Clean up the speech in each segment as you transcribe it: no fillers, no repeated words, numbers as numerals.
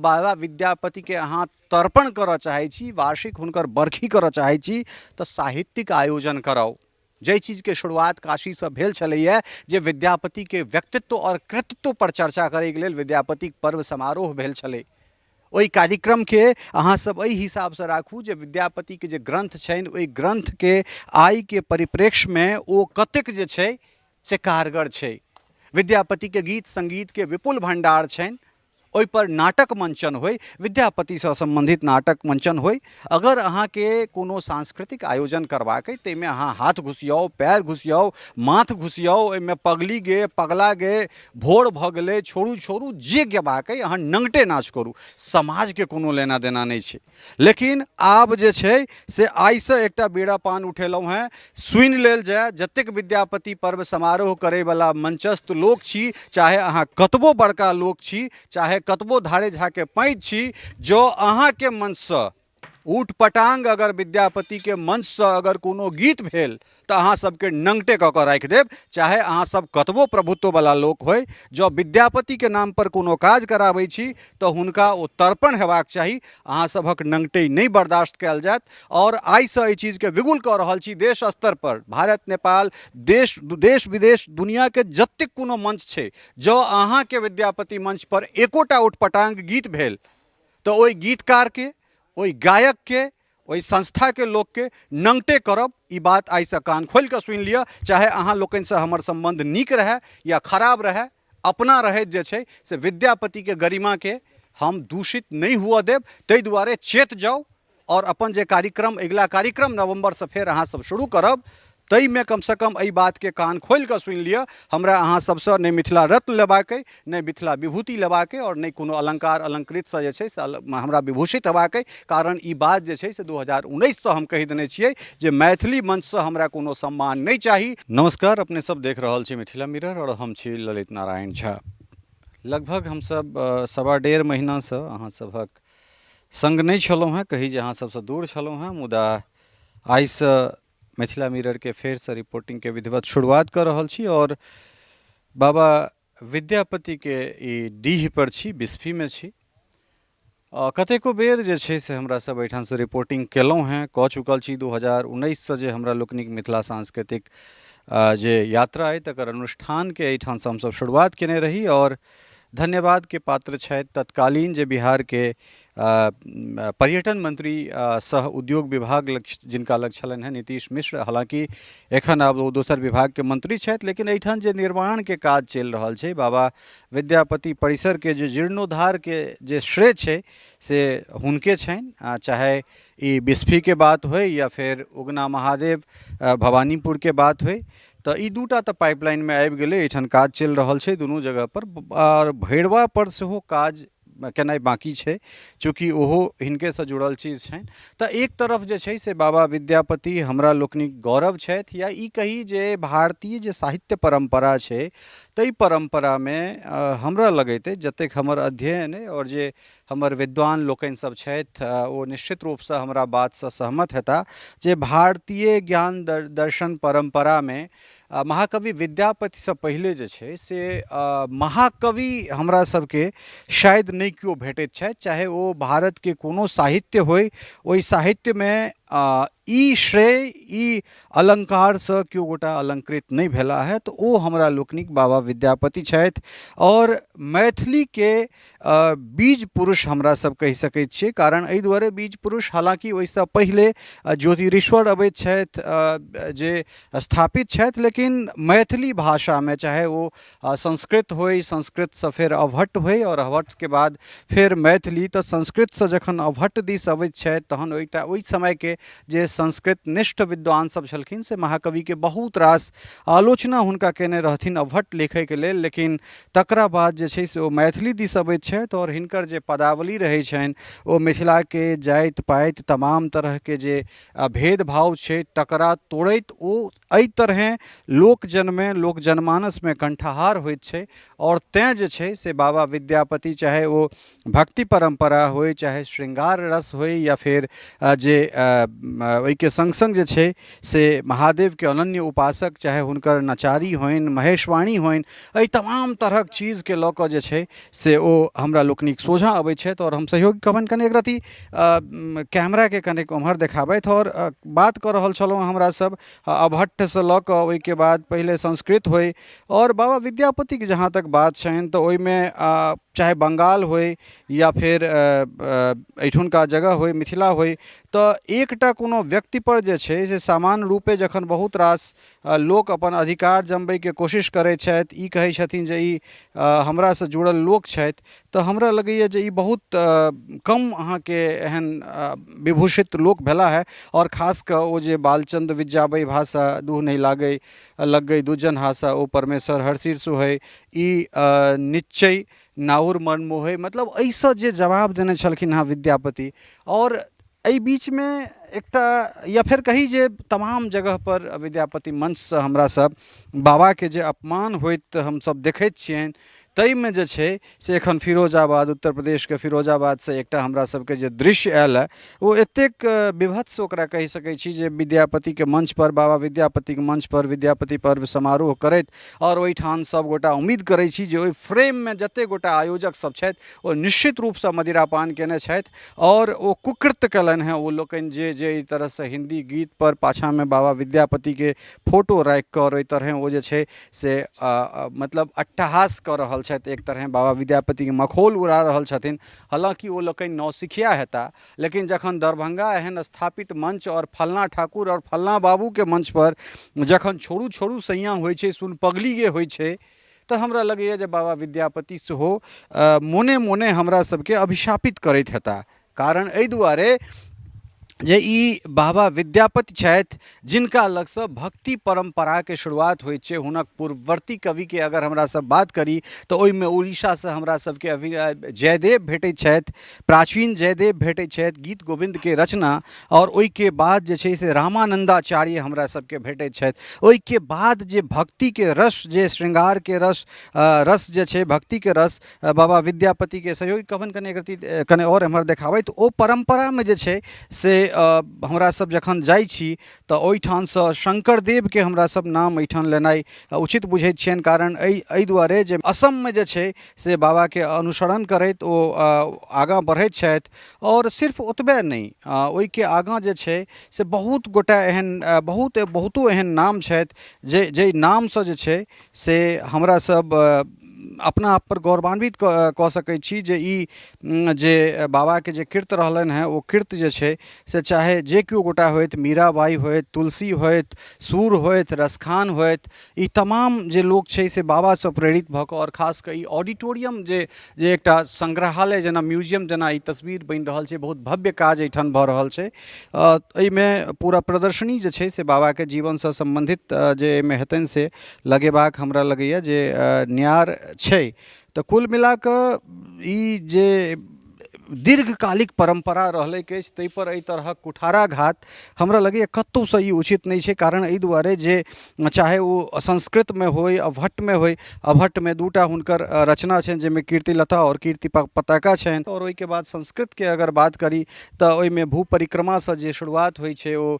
बाबा विद्यापतिके अहाँ तर्पण करऽ चाहै छी, वार्षिक हुनकर बरखी करऽ चाहै छी, तऽ साहित्यिक आयोजन कराउ। जाहि चीजके शुरुआत काशीसँ भेल छलैए जे विद्यापतिके व्यक्तित्व आओर कृतित्वपर चर्चा करैके लेल विद्यापतिक पर्व समारोह भेल छलै, ओहि कार्यक्रमके अहाँसभ एहि हिसाबसँ राखू जे विद्यापतिके जे ग्रन्थ छनि ओहि ग्रन्थके आइके परिप्रेक्ष्यमे ओ कतेक जे छै से कारगर छै। विद्यापतिके गीत सङ्गीतके विपुल भण्डार छनि, ओहिपर नाटक मञ्चन होइ, विद्यापतिसँ सम्बन्धित नाटक मञ्चन होइ। अगर अहाँके कोनो सांस्कृतिक आयोजन करबाक अइ ताहिमे अहाँ हाथ घुसियाउ, पएर घुसियाउ, माथ घुसियाउ, ओहिमे पगली गे पगला गे, भोर भऽ गेलै, छोड़ू छोड़ू, जे गेबाक अइ अहाँ नङ्गटे नाच करू, समाजके कोनो लेना देना नहि छै। लेकिन आब जे छै से आइसँ एकटा बीड़ा पान उठेलहुँ हेँ, सुनि लेल जाय जतेक विद्यापति पर्व समारोह करैवला मंचस्थ लोक छी, चाहे अहाँ कतबो बड़का लोक छी, चाहे कतबो धारे झाके पैघ छी, जँ अहाँके मंचसँ ऊट पटांग अगर विद्यापतिके मंचसँ अगर कोनो गीत भेल तऽ अहाँ सबके नङ्गटे कऽ कऽ राखि देब, चाहे अहाँ सब कतबो प्रभुत्ववला लोक होइ। जँ विद्यापतिके नामपर कोनो काज कराबै छी तऽ हुनका ओ तर्पण हेबाक चाही, अहाँ सभक नङ्गटे नहि बर्दाश्त कयल जायत। आओर आइसँ एहि चीजके विगुल कऽ रहल छी देश स्तरपर, भारत नेपाल देश देश विदेश दुनिआँके जतेक कोनो मंच छै, जँ अहाँके विद्यापति मंचपर एकोटा उटपटांग गीत भेल तऽ ओहि गीतकारके, ओहि गायकके, ओहि संस्थाके लोकके नङ्गटे करब। ई बात आइसँ कान खोलि कऽ सुनि लिअ, चाहे अहाँ लोकनिसँ हमर सम्बन्ध नीक रहए या खराब रहए, अपना रहैत जे छै से विद्यापतिके गरिमाके हम दूषित नहि हुअ देब। ताहि दुआरे चेत जाउ आओर अपन जे कार्यक्रम अगिला कार्यक्रम नवम्बरसँ फेर अहाँ सब शुरू करब ताहिमे कमसँ कम एहि बातके कान खोलि कऽ सुनि लिअ। हमरा अहाँ सबसँ नहि मिथिला रत्न लेबाक अइ, नहि मिथिला विभूति लेबाक अइ, आओर नहि कोनो अलङ्कार अलङ्कृतसँ जे छै से हमरा विभूषित हेबाक अइ। कारण ई बात जे छै से 2019सँ हम कहि देने छियै जे मैथिली मंचसँ हमरा कोनो सम्मान नहि चाही। नमस्कार, अपने सब देख रहल छी मिथिला मिरर आओर हम छी ललित नारायण झा। लगभग हमसब 1.25 महीनासँ अहाँ सभक संग नहि छलहुँ हेँ, कही जे अहाँ सबसँ दूर छलहुँ हेँ, मुदा आइसँ मिथिला मिररके फेरसँ रिपोर्टिंगके विधिवत शुरुआत कऽ रहल छी आओर बाबा विद्यापतिके ई डीह पर छी, बिस्फीमे छी। कतेको बेर जे छै से हमरा सब एहिठामसँ रिपोर्टिंग केलहुँ हेँ, कऽ चुकल छी। 2019सँ जे हमरा लोकनिक मिथिला सांस्कृतिक जे यात्रा अइ तकर अनुष्ठानके एहिठामसँ हमसब शुरुआत केने रही आओर धन्यवादके पात्र छथि तत्कालीन जे बिहारके पर्यटन मंत्री सह उद्योग विभाग लग जिनका लग छलनि हेँ नीतीश मिश्र। हालाँकि एखन आब ओ दोसर विभागके मंत्री छथि, लेकिन एहिठाम जे निर्माणके काज चलि रहल छै, बाबा विद्यापति परिसरके जे जीर्णोद्धारके जे श्रेय छै से हुनके छनि। चाहे ई बिस्फीके बात होइ या फेर उगना महादेव भवानीपुरके बात होइ, तऽ ई दूटा तऽ पाइपलाइनमे आबि गेलै, एहिठाम काज चलि रहल छै दुनू जगहपर। आओर भैरवापर सेहो काज केनाइ बाँकी छै, चूँकि ओहो हिनकेसँ जुड़ल चीज छनि। तऽ एक तरफ जे छै से बाबा विद्यापति हमरा लोकनिक गौरव छथि, या ई कही जे भारतीय जे साहित्य परम्परा छै ताहि परम्परामे हमरा लगैत अछि जतेक हमर अध्ययन अइ आओर जे हमर विद्वान लोकनि सब छथि ओ निश्चित रूपसँ हमरा बातसँ सहमत हेताह जे भारतीय ज्ञान दर्शन परम्परामे महाकवि विद्यापतिसँ पहिले जे छै से महाकवि हमरा सबके शायद नहि केओ भेटैत छथि। चाहे ओ भारतके कोनो साहित्य होइ, ओहि साहित्यमे ई श्रेय ई अलङ्कारसँ केओ गोटा अलङ्कृत नहि भेला हँ, तऽ ओ हमरा लोकनिक बाबा विद्यापति छथि। आओर मैथिलीके बीज पुरुष हमरा सब कहि सकै छियै, कारण एहि दुआरे बीज पुरुष, हालाँकि ओहिसँ पहिले ज्योतिरीश्वर अबैत छथि जे स्थापित छथि, लेकिन मैथिली भाषामे चाहे ओ संस्कृत होइ, संस्कृतसँ फेर अवहट्ट होइ आओर अवहट्टके बाद फेर मैथिली, तऽ संस्कृतसँ जखन अवहट्ट दिस अबैत छथि तहन ओहिटा ओहि समयके जे संस्कृतनिष्ठ विद्वान सब छलखिन से महाकविके बहुत रास आलोचना हुनका कयने रहथिन अवहट्ट लिखैके लेल। लेकिन तकरा बाद जे छै से ओ मैथिली दिस अबैत छथि आओर हिनकर जे पदावली रहै छनि ओ मिथिलाके जाति पाति तमाम तरहके जे भेदभाव छै तकरा तोड़ैत ओ एहि तरहेँ लोकजनमे लोक जनमानसमे कण्ठहार होइत छै। आओर तैँ जे छै से बाबा विद्यापति चाहे ओ भक्ति परम्परा होइ, चाहे श्रृंगार रस होइ, या फेर जे ओहिके सङ्ग सङ्ग जे छै से महादेवके अनन्य उपासक, चाहे हुनकर नचारी होइन, महेशवाणी होइन, एहि तमाम तरहक चीजके लऽ कऽ जे छै से ओ हमरा लोकनिक सोझाँ अबै छथि। आओर हम सहयोगी कहबनि कनि एक रत्ती कैमराके कनिक ओम्हर देखाबथि। आओर बात कऽ रहल छलहुँ हमरा सब अवहट्ठसँ लऽ कऽ ओहिके बाद पहिले संस्कृत होइ, आओर बाबा विद्यापतिके जहाँ तक बात छनि तऽ ओहिमे चाहे बङ्गाल होइ या फेर एहिठुनका जगह होइ, मिथिला होइ, तऽ एकटा कोनो व्यक्तिपर जे छै से सामान्य रूपे जखन बहुत रास लोक अपन अधिकार जमबैके कोशिश करै छथि, ई कहै छथिन जे ई हमरासँ जुड़ल लोक छथि, तऽ हमरा लगैए जे ई बहुत कम अहाँके एहन विभूषित लोक भेला हँ। आओर खास कऽ ओ जे बालचन्द विद्याबै भाषा दूह नहि लागै लग गई दुजन हासा, ओ परमेश्वर हरसिर सोहै ई निश्चय नाउर मन मोहै, मतलब एहिसँ जे जवाब देने छलखिन हँ विद्यापति। आओर एहि बीचमे एकटा या फेर कही जे तमाम जगहपर विद्यापति मञ्चसँ हमरा सब बाबाके जे अपमान होइत हमसब देखैत छियनि, ताहिमे जे छै से एखन फिरोजाबाद, उत्तर प्रदेशके फिरोजाबादसँ एकटा हमरा सबके जे दृश्य आयल हँ ओ एतेक विभत्स ओकरा कहि सकै छी जे विद्यापतिके मञ्चपर, बाबा विद्यापतिके मञ्चपर विद्यापति पर्व समारोह करैत, आओर ओहिठाम सबगोटा उम्मीद करै छी जे ओहि फ्रेममे जतेक गोटा आयोजक सब छथि ओ निश्चित रूपसँ मदिरापान कयने छथि आओर ओ कुकृत्य कयलनि हेँ ओ लोकनि जे जे एहि तरहसँ हिन्दी गीतपर पाछाँमे बाबा विद्यापतिके फोटो राखिकऽ आओर ओहि तरहेँ ओ जे छै से मतलब अट्टहास कऽ रहल छथि, एक तरहेँ बाबा विद्यापतिके मखौल उड़ा रहल छथिन। हालाँकि ओ लोकनि नौसिखिया हेताह, लेकिन जखन दरभंगा एहन स्थापित मञ्च आओर फल्लाँ ठाकुर आओर फल्लाँ बाबूके मञ्चपर जखन छोड़ू छोड़ू सैयाँ होइ छै, सुन पगली गे होइ छै, तऽ हमरा लगैए जे बाबा विद्यापति सेहो मोने मोने हमरा सबके अभिशापित करैत हेताह। कारण एहि दुआरे जे ई बाबा विद्यापति छथि जिनका लगसँ भक्ति परम्पराके शुरुआत होइ छै। हुनक पूर्ववर्ती कविके अगर हमरा सब बात करी तऽ ओहिमे उड़ीसासँ हमरा सबके अभी जयदेव भेटै छथि, प्राचीन जयदेव भेटै छथि, गीत गोविन्दके रचना, आओर ओहिके बाद जे छै से रामानन्दाचार्य हमरा सबके भेटै छथि। ओहिके बाद जे भक्तिके रस, जे श्रृंगारके रस, रस जे छै भक्तिके रस बाबा विद्यापतिके सहयोगी कवन कने एक रत्ती कने आओर एम्हर देखाबैत ओ परम्परामे जे छै से हमरा सब जखन जाइ छी तऽ ओहिठामसँ शङ्करदेवके हमरा सब नाम एहिठाम लेनाइ उचित बुझै छियनि। कारण एहि दुआरे जे असममे जे छै से बाबाके अनुसरण करैत ओ आगाँ बढ़ैत छथि। आओर सिर्फ ओतबे नहि, ओहिके आगाँ जे छै से बहुत गोटा एहन बहुत बहुतो एहन नाम छथि जे जाहि नामसँ जे छै से हमरा सब अपना आपपर गौरवान्वित कऽ सकै छी जे ई जे बाबाके जे कीर्त रहलनि हेँ ओ कीर्त जे छै से चाहे जे केओ गोटा होथि, मीराबाइ होथि, तुलसी होथि, सूर होथि, रसखान होथि, ई तमाम जे लोक छै से बाबासँ प्रेरित भऽ कऽ, आओर खास कऽ ई ऑडिटोरियम जे जे एकटा संग्रहालय जेना म्यूजियम जेना ई तस्वीर बनि रहल छै, बहुत भव्य काज एहिठाम भऽ रहल छै। एहिमे पूरा प्रदर्शनी जे छै से बाबाके जीवनसँ सम्बन्धित जे एहिमे हेतनि से लगेबाक हमरा लगैए जे न्यार छै। तऽ कुल मिलाकऽ ई जे दीर्घकालिक परम्परा रहलैक अछि ताहिपर एहि तरहक कुठाराघात हमरा लगैए कतहुसँ ई उचित नहि छै। कारण एहि दुआरे जे चाहे ओ संस्कृतमे होइ, अवहट्ठमे होइ, अवहट्ठमे दूटा हुनकर रचना छनि जाहिमे कीर्तिलता आओर कीर्ति पताका छनि। आओर ओहिके बाद संस्कृतके अगर बात करी तऽ ओहिमे भू परिक्रमासँ जे शुरुआत होइ छै ओ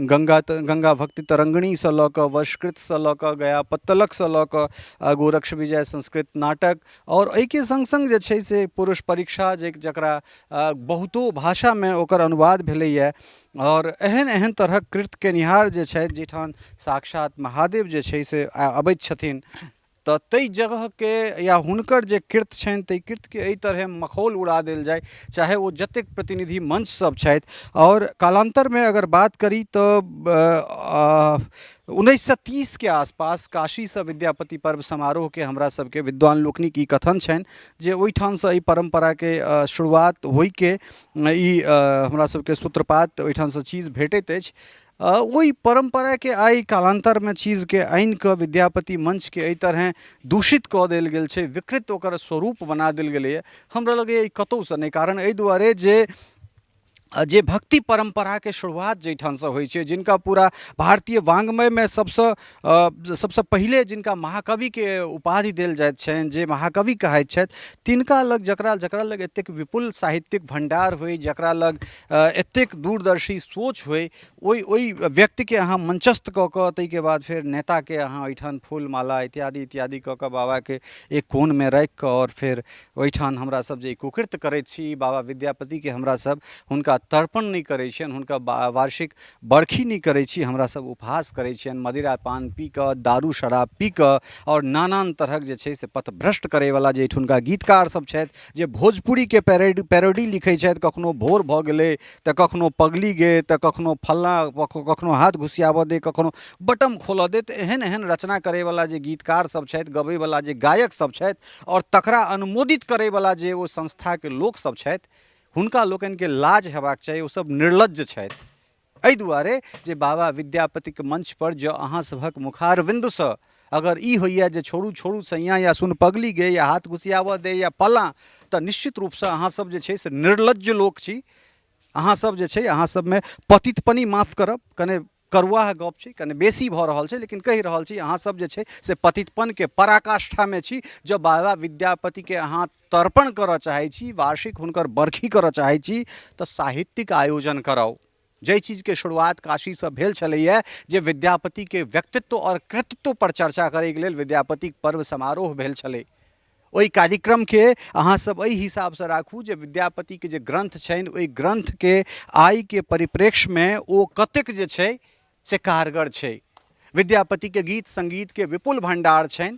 गङ्गा गङ्गा भक्ति तरङ्गिणीसँ लऽ कऽ वशकृतसँ लऽ कऽ गया पत्तलकसँ लऽ कऽ गोरक्ष विजय संस्कृत नाटक, आओर एहिके सङ्ग सङ्ग जे छै से पुरुष परीक्षा जे जकरा बहुतो भाषामे ओकर अनुवाद भेलैए, आओर एहन एहन तरहक कृत्य केनिहार जे छथि जाहिठाम साक्षात महादेव जे छै से अबैत छथिन, तऽ ताहि जगहके या हुनकर जे कृत्य छनि ताहि कृत्यके एहि तरहे मखौल उड़ा देल जाय, चाहे ओ जतेक प्रतिनिधि मंच सब छथि। आओर कालान्तरमे अगर बात करी तऽ 1930के आसपास काशीसँ विद्यापति पर्व समारोहके हमरा सबके विद्वान लोकनिक ई कथन छनि जे ओहिठामसँ एहि परम्पराके शुरुआत होइके ई हमरा सबके सूत्रपात ओहिठामसँ चीज भेटैत अछि। ओहि परम्पराके आइ कालान्तरमे चीजके आनिकऽ विद्यापति मञ्चके एहि तरहेँ दूषित कऽ देल गेल छै, विकृत ओकर स्वरूप बना देल गेलैए। हमरा लगैए ई कतहुसँ नहि, कारण एहि दुआरे जे जे भक्ति परम्पराके शुरुआत जाहिठामसँ होइ छै, जिनका पूरा भारतीय वाङ्मयमे सबसँ सबसँ पहिले जिनका महाकविके उपाधि देल जाइत छनि, जे महाकवि कहाइत छथि, तिनका लग जकरा जकरा लग एतेक विपुल साहित्यिक भण्डार होइ, जकरा लग एतेक दूरदर्शी सोच होइ, ओहि ओहि व्यक्तिके अहाँ मञ्चस्थ कऽ कऽ ताहिके बाद फेर नेताके अहाँ ओहिठाम फूल माला इत्यादि इत्यादि कऽ कऽ बाबाके एक कोनमे राखिकऽ आओर फेर ओहिठाम हमरासभ जे ई कुकृत्य करैत छी, बाबा विद्यापतिके हमरासभ हुनका तर्पण नहि करै छियनि, हुनका वार्षिक बरखी नहि करै छी, हमरासभ उपहास करै छियनि, मदिरा पान पी कऽ, दारू शराब पी कऽ आओर नानान तरहक जे छै से पथभ्रष्ट करैवला जे एहिठुनका गीतकार सभ छथि, जे भोजपुरीके पैरोडी लिखै छथि, कखनो भोर भऽ गेलै तऽ कखनो पगली गे, तऽ कखनो फल्लाँ, कखनो हाथ घुसियाबऽ दे, कखनो बटम खोलऽ दे, तऽ एहन एहन रचना करैवला जे गीतकार सभ छथि, गबैवला जे गायक सभ छथि आओर तकरा अनुमोदित करैवला जे ओ संस्थाके लोकसभ छथि, हुनका लोकनिके लाज हेबाक चाही। ओसभ निर्लज्ज छथि एहि दुआरे जे बाबा विद्यापतिके मंचपर जँ अहाँ सभक मुखारविन्दसँ अगर ई होइए जे छोड़ू छोड़ू सैयाँ, या सुन पगली गे, या हाथ घुसियाबऽ दे, या फलाँ, तऽ निश्चित रूपसँ अहाँसभ जे छै से निर्लज्ज लोक छी। अहाँसभ जे छै अहाँ सभमे पतितपनी, माफ करब, कने करुआह गप छै, कने बेसी भऽ रहल छै, लेकिन कहि रहल छी, अहाँसभ जे छै से पतितपनके पराकाष्ठामे छी। जँ बाबा विद्यापतिके अहाँ तर्पण करऽ चाहै छी, वार्षिक हुनकर बरखी करऽ चाहै छी, तऽ साहित्यिक आयोजन कराउ। जाहि चीजके शुरुआत काशीसँ भेल छलैए, जे विद्यापतिके व्यक्तित्व आओर कृतित्वपर चर्चा करैके लेल विद्यापतिक पर्व समारोह भेल छलै, ओहि कार्यक्रमके अहाँसभ एहि हिसाबसँ राखू जे विद्यापतिके जे ग्रन्थ छनि, ओहि ग्रन्थके आइके परिप्रेक्ष्यमे ओ कतेक जे छै से कारगर छै। विद्यापतिके गीत सङ्गीतके विपुल भण्डार छनि,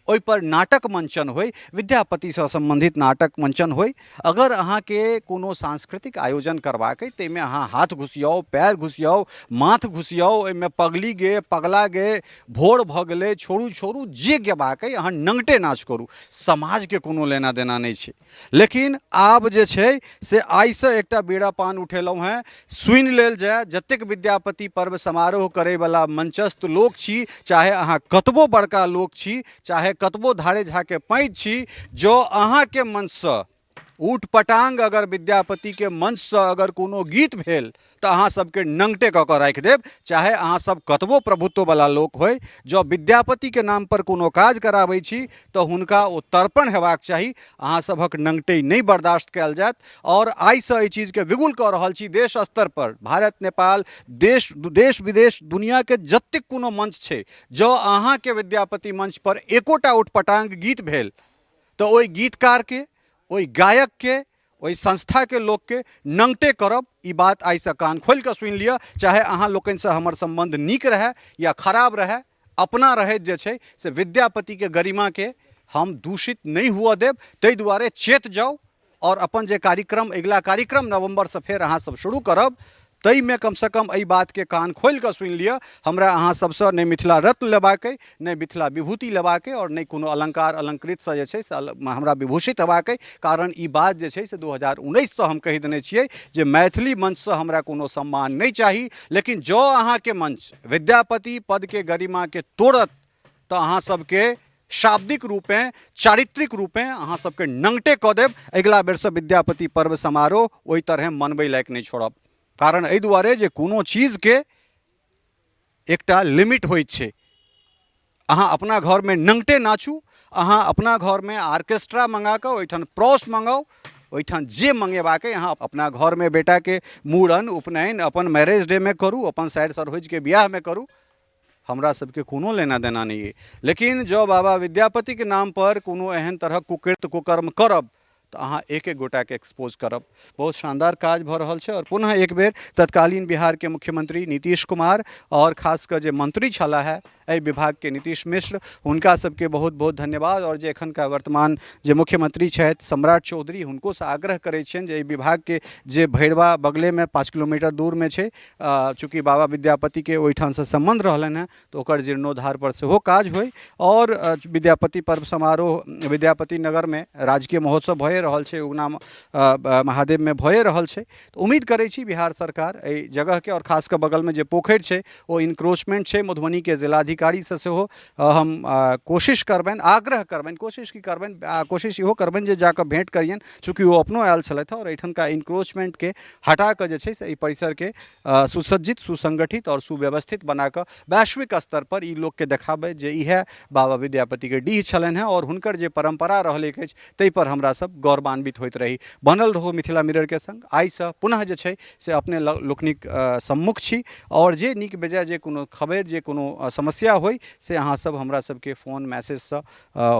ओहिपर नाटक मञ्चन होइ, विद्यापतिसँ सम्बन्धित नाटक मञ्चन होइ। अगर अहाँके कोनो सांस्कृतिक आयोजन करबाक अइ, ताहिमे अहाँ हाथ घुसियाउ, पएर घुसियाउ, माथ घुसियाउ, ओहिमे पगली गे, पगला गे, भोर भऽ गेलै, छोड़ू छोड़ू, जे गेबाक अइ, अहाँ नङ्गटे नाच करू, समाजके कोनो लेना देना नहि छै। लेकिन आब जे छै से आइसँ एकटा बीड़ा पान उठेलहुँ हेँ, सुनि लेल जाय। जतेक विद्यापति पर्व समारोह करैवला मंचस्थ लोक छी, चाहे अहाँ कतबो बड़का लोक छी, चाहे कतबो धारे झाके पैघ छी, जँ अहाँके मंचसँ ऊट पटांग अगर विद्यापतिके मंचसँ अगर कोनो गीत भेल, तऽ अहाँ सबके नङ्गटे कऽ कऽ राखि देब। चाहे अहाँ सब कतबो प्रभुत्ववला लोक होइ, जँ विद्यापतिके नामपर कोनो काज कराबै छी तऽ हुनका ओ तर्पण हेबाक चाही। अहाँ सभक नङ्गटे नहि बर्दाश्त कयल जायत। आओर आइसँ एहि चीजके बिगुल कऽ रहल छी, देश स्तरपर, भारत, नेपाल, देश देश विदेश, दुनिआँके जतेक कोनो मंच छै, जँ अहाँके विद्यापति मंचपर एकोटा उटपटांग गीत भेल तऽ ओहि गीतकारके, ओहि गायकके, ओहि संस्थाके लोकके नङ्गटे करब। ई बात आइसँ कान खोलि कऽ सुनि लिअ। चाहे अहाँ लोकनिसँ हमर सम्बन्ध नीक रहए या खराब रहए, अपना रहैत जे छै से विद्यापतिके गरिमाके हम दूषित नहि हुअ देब। ताहि दुआरे चेत जाउ आओर अपन जे कार्यक्रम, अगिला कार्यक्रम नवम्बरसँ फेर अहाँसभ शुरू करब, ताहिमे कमसँ कम एहि बातके कान खोलि कऽ सुनि लिअ। हमरा अहाँ सभसँ नहि मिथिला रत्न लेबाक अइ, नहि मिथिला विभूति लेबाक अइ आओर नहि कोनो अलङ्कार अलङ्कृतसँ जे छै से हमरा विभूषित हेबाक अइ। कारण ई बात जे छै से 2019सँ हम कहि देने छियै जे मैथिली मंचसँ हमरा कोनो सम्मान नहि चाही, लेकिन जँ अहाँके मंच विद्यापति पदके गरिमाके तोड़त तऽ अहाँ सबके शाब्दिक रूपेँ, चारित्रिक रूपेँ अहाँ सबके नङ्गटे कऽ देब। अगिला बेरसँ विद्यापति पर्व समारोह ओहि तरहेँ मनबै लायक नहि छोड़ब। कारण एहि दुआरे जे कोनो चीजके एकटा लिमिट होइ छै। अहाँ अपना घरमे नङ्गटे नाचू, अहाँ अपना घरमे आर्केस्ट्रा मँगा कऽ ओहिठाम प्रॉस मँगाउ, ओहिठाम जे मँगेबाक अइ, अहाँ अपना घरमे बेटाके मूड़न, उपनयन, अपन मैरेज डेमे करू, अपन सारि सरहोजिके बियाहमे करू, हमरा सबके कोनो लेना देना नहि अइ। लेकिन जँ बाबा विद्यापतिके नामपर कोनो एहन तरहक कुकृत्य कुकर्म करब तऽ अहाँ एक एक गोटाके एक्सपोज करब। बहुत शानदार काज भऽ रहल छै। आओर पुनः एक बेर तत्कालीन बिहारके मुख्यमंत्री नीतीश कुमार आओर खास कऽ जे मंत्री छलाह है एहि विभागके नीतीश मिश्र, हुनका सबके बहुत बहुत धन्यवाद। आओर जे एखनका वर्तमान जे मुख्यमंत्री छथि सम्राट चौधरी, हुनकोसँ आग्रह करै छियनि जे एहि विभागके जे भैरवा बगलेमे 5 किलोमीटर दूरमे छै, चूँकि बाबा विद्यापतिके ओहिठामसँ सम्बन्ध रहलनि हेँ, तऽ ओकर जीर्णोद्धारपर सेहो काज होइ आओर विद्यापति पर्व समारोह विद्यापति नगरमे राजकीय महोत्सव भए रहल। रहल छै, उगना महादेवमे भए रहल छै। तऽ उम्मीद करै छी बिहार सरकार एहि जगहके, आओर खास कऽ बगलमे जे पोखरि छै ओ इनक्रोचमेंट छै, मधुबनीके जिलाधिकारीसँ सेहो हम कोशिश करबनि, आग्रह करबनि, कोशिश की करबनि, कोशिश इहो करबनि जे जाकऽ भेँट करियनि, चूँकि ओ अपनो आयल छलथि आओर एहिठामका इनक्रोचमेंटके हटा कऽ जे छै से एहि परिसरके सुसज्जित, सुसंगठित आओर सुव्यवस्थित बना कऽ वैश्विक स्तर पर ई लोकके देखाबै जे इएह बाबा विद्यापतिके डीह छलनि हेँ आओर हुनकर जे परम्परा रहलैक अछि ताहिपर हमरा सब गौरवान्वित होइत रही। बनल रहू मिथिला मिररके सङ्ग। आइसँ पुनः जे छै से अपने लोकनिक सम्मुख छी आओर जे नीक बेजाय जे कोनो खबरि, जे कोनो समस्या होइ से अहाँ सब हमरा सबके फोन मैसेजसँ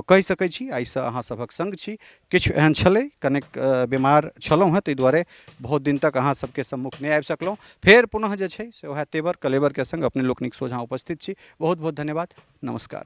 कहि सकै छी। आइसँ अहाँ सभक सङ्ग छी। किछु एहन छलै, कनेक बीमार छलहुँ हेँ, ताहि दुआरे बहुत दिन तक अहाँ सबके सम्मुख नहि आबि सकलहुँ। फेर पुनः जे छै से वएह तेवर कलेवरके सङ्ग अपने लोकनिक सोझाँ उपस्थित छी। बहुत बहुत धन्यवाद, नमस्कार।